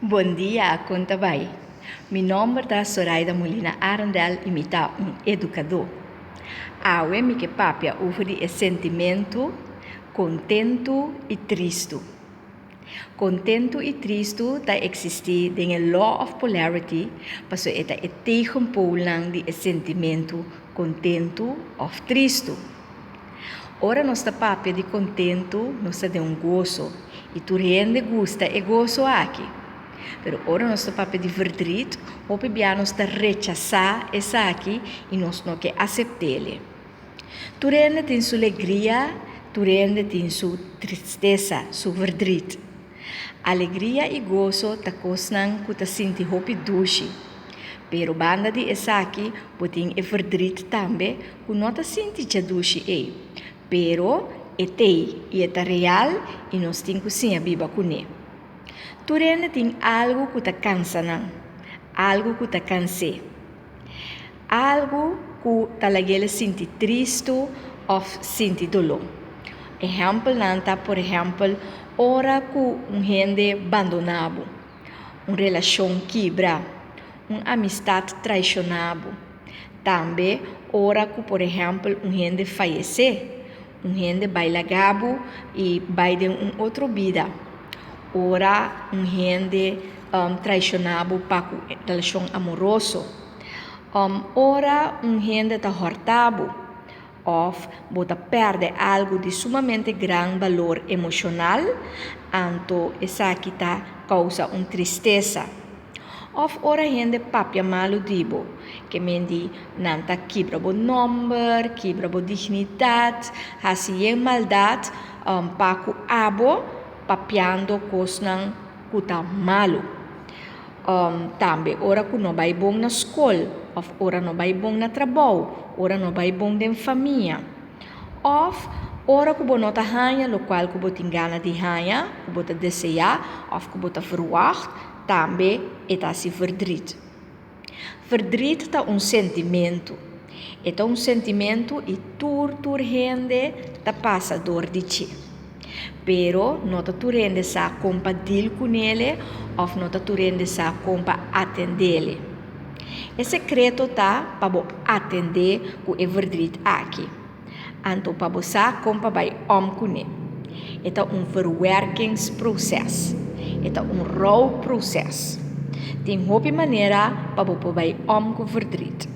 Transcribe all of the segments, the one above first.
Bon dia, kon ta bai? Mi nòmber ta Soraida Molina Arendel i mi ta un edukadó. Awe mi ke papia over di e sentimentu kontentu i tristu. Kontentu i tristu ta eksistí den e law of polarity pasobra e ta e tegenpoolnan di e sentimentu kontentu òf tristu. Ora nos ta papia di kontentu, nos ta den un goso i tur hende gusta e goso aki. Pero ora nos ta papia di verdriet, hopi bia nos ta rechasá esaki i nos no ke asept'el. Tur hende tin su legria, tur hende tin su tristesa, su verdriet. Alegria i goso ta kosnan ku ta sinti hopi dushi. Pero banda di esaki bo tin e verdriet tambe ku no ta sinti dje dushi ei. Pero e t'ei i e ta real i nos tin ku siña biba kuné. Tur hende tin algu ku ta kansa nan, algu ku ta kans'é. Algu ku ta lag'el sinti tristu òf sinti doló. Ehèmpelnan ta por ehèmpel ora ku un hende bandoná bo, un relashon kibra, un amistat traishoná bo. Tambe ora ku por ehèmpel un hende fayesé, un hende bai laga bo i bai den un otro bida. Ora un hende traishoná bo pa ku relashon amoroso. Ora un hende ta hòrta bo òf bo ta pèrdè algu di sumamente gran balor emoshonal, anto esaki ta kousa un tristesa. Òf ora hende papia malu di bo, ke men di nan ta kibra bo nòmber, kibra bo dignidat, hasi yen maldat pa ku abo papiando kosnan ku ta malu. Tambe ora ku no bai bon na skol òf ora no bai bon na trabou, ora no bai bon den famia. Òf ora ku bo no ta haña lokual ku bo tin gana di haña, ku bo ta deseá òf ku bo ta verwagt, tambe e ta hasi verdriet. Verdriet ta un sentimentu. E ta un sentimentu i tur tur hende ta pasa dor di dje. Pero no ta tur hende sa kon pa dil kunele òf no ta tur hende sa kon pa atendele. E sekreto ta pa bo atendé ku e verdriet aki. Anto pa bo sa kon pa bai om kuné. E ta un verwerkingsproces. E ta un rouwproces. Tin hopi manera pa bo por bai om ku verdriet.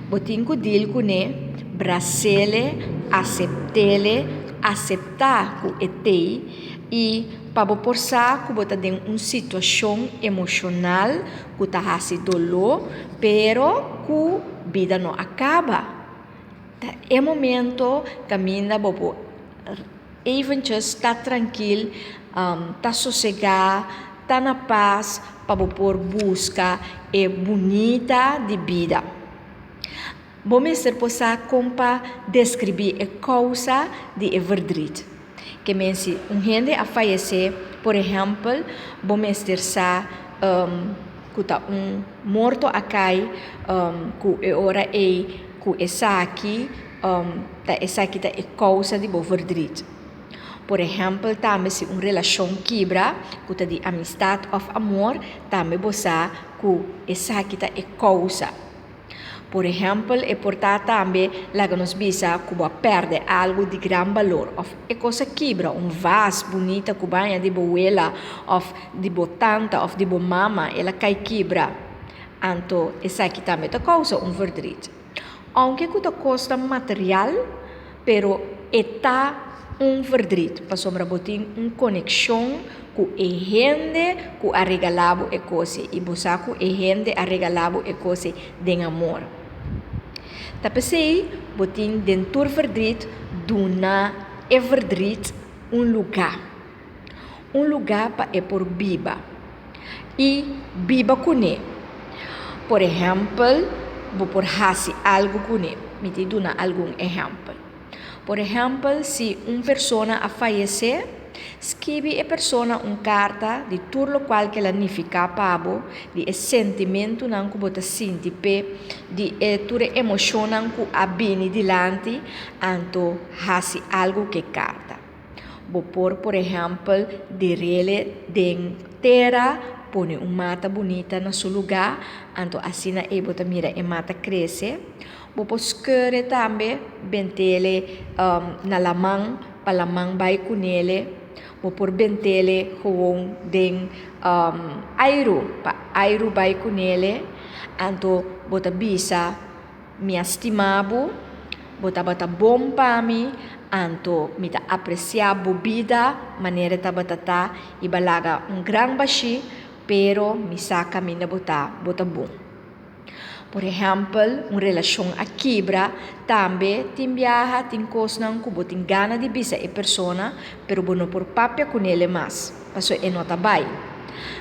Bo tin ku dil kuné, bras'ele, asept'ele, aseptá ku e t'ei i pa bo por sa ku bo ta den un situashon emoshonal ku ta hasi doló, pero ku bida no a kaba. Ta e momento kaminda bo por eventjes ta trankil, ta sosegá, ta na pas pa bo por buska e bunita di bida. Bo mester por sa kon pa deskribí e kousa di e verdriet. Ke men si un hende a fayesé, por ehèmpel, bo mester sa ku ta un morto a kai, ku e ora ei ku esaki ta esaki ta e kousa di bo verdriet. Por ehèmpel tambe si un relashon kibra ku ta di amistat òf amor, tambe bo sa ku esaki ta e kousa. Por ehèmpel, e por ta tambe laga nos bisa ku bo a pèrdè algu di gran balor òf e kos a kibra, un vas bunita ku baña di bo wela òf di bo tanta òf di bo mama, el a kai kibra. Anto esaki tambe ta kousa un verdriet. Ounke ku ta kosta material, pero e ta un verdriet pasobra bo tin un konekshon ku e hende ku a regalá bo e kos ei i bo sa ku e hende a regalá bo e kos ei den amor. Ta p'esei bo tin den tur verdriet duna e verdriet un lugá, un lugá pa e por biba i biba kuné. Por ehèmpel, bo por hasi algu kuné. Mi tin duna algun ehèmpel. Por ehèmpel, si un persona a fayesé, skibi e persona un karta di tur lokual ku el a nifiká pa bo, di e sentimentunan ku bo ta sinti p'e, di e tur e emoshonnan ku a bini dilanti, anto hasi algu ku e karta. Bo por, por ehèmpel, der'é den tera. Pone un mata bunita na su lugá, anto asina ei bo ta mira e mata krese. Bo por skeur e tambe, bent'ele na laman pa laman bai kunele. Bo por bent'ele gewoon den airu pa airu bai kunele. Anto bo ta bisa, Mi a stima bo, bo tabata bon pa mi, anto mi ta apresiá bo bida manera e tabata ta i bo a laga un gran bashí, pero mi sa kaminda bo ta, bo ta bon. Por ehèmpel, un relashon a kibra, tambe tin biaha tin kosnan ku bo tin gana di bisa e persona, pero bo no por papia kunele mas, pasobra e no ta bai.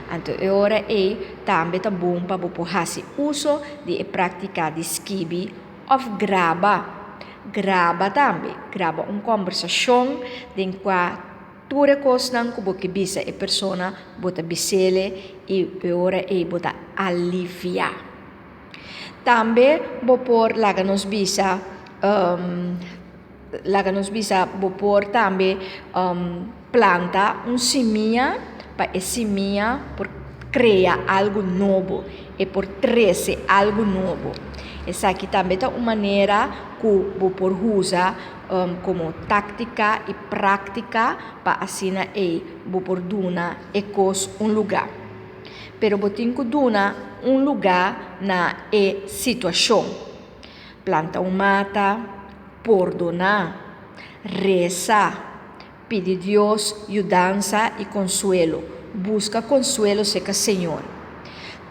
Anto e ora ei tambe ta bon pa bo por hasi uso di e práktika di skibi òf graba. Graba tambe, graba un kòmbersashon den kua Tur e kosnan ku bo ke bisa e persona, bo ta bis'ele i e ora ei bo ta aliviá. Tambe bo por laga nos bisa, laga nos bisa bo por tambe planta un simia pa e simia por krea algu nobo, e por trese algu nobo. Esaki tambe ta un manera ku bo por usa komo táktika i práktika pa asina ei bo por duna e kos un lugá. Pero bo tin ku duna un lugá na e situashon. Planta un mata, pordoná, resa, pidi Dios yudansa i konsuelo. Buska konsuelo serka Señor.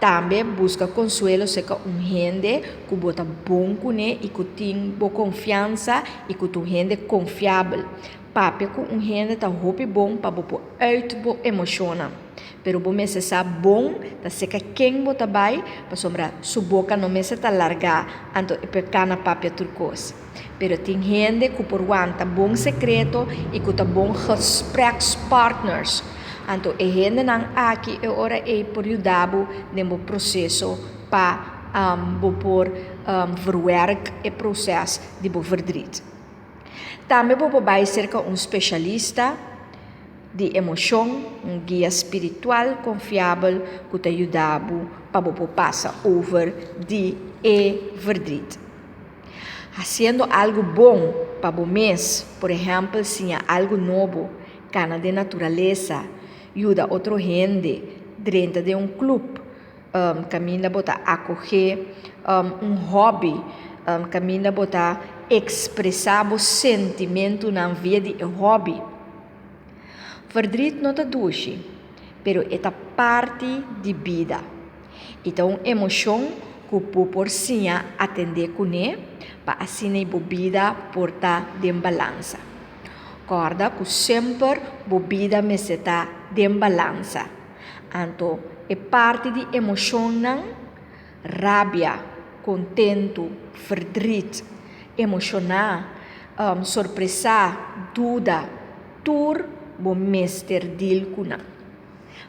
Tambe buska konsuelo serka un hende ku bo ta bon kuné i ku tin bo konfiansa i ku ta un hende konfiabel. Papia ku un hende ta hopi bon pa bo por uit bo emoshonnan. Pero bo mester sa bon ta serka ken bo ta bai pasobra su boka no mester ta largá anto e por kana papia tur kos. Pero tin hende ku por wanta bon sekreto i ku ta bon gesprekspartners. Anto e hendenan aki e ora ei por yuda bo den bo proseso pa bo por verwerk e proses di bo verdriet. Tambe bo por bai serka un speshalista di emoshon, un guia spiritual konfiabel ku ta yuda bo pa bo por pasa over di e verdriet. Hasiendo algu bon pa bo mes, por ehèmpel siña algu nobo, kana den naturalesa, yuda otro hende, drenta den un klup kaminda bo ta akohé un hòbi, kaminda bo ta ekspresá bo sentimentunan via di e hòbi. Verdriet no ta dushi, pero e ta parti di bida. I ta un emoshon ku bo por siña atendé kuné pa asina bo bida por ta den balansa. Kòrda ku semper bo bida mester ta den balansa. Anto e parti di emoshonnan, rabia, kontentu, verdriet, emoshoná, sorpresá, duda, tur bo mester dil ku nan.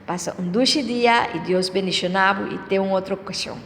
Pasa un dushi dia y Dios bendiciona bo y te un otro ocasion.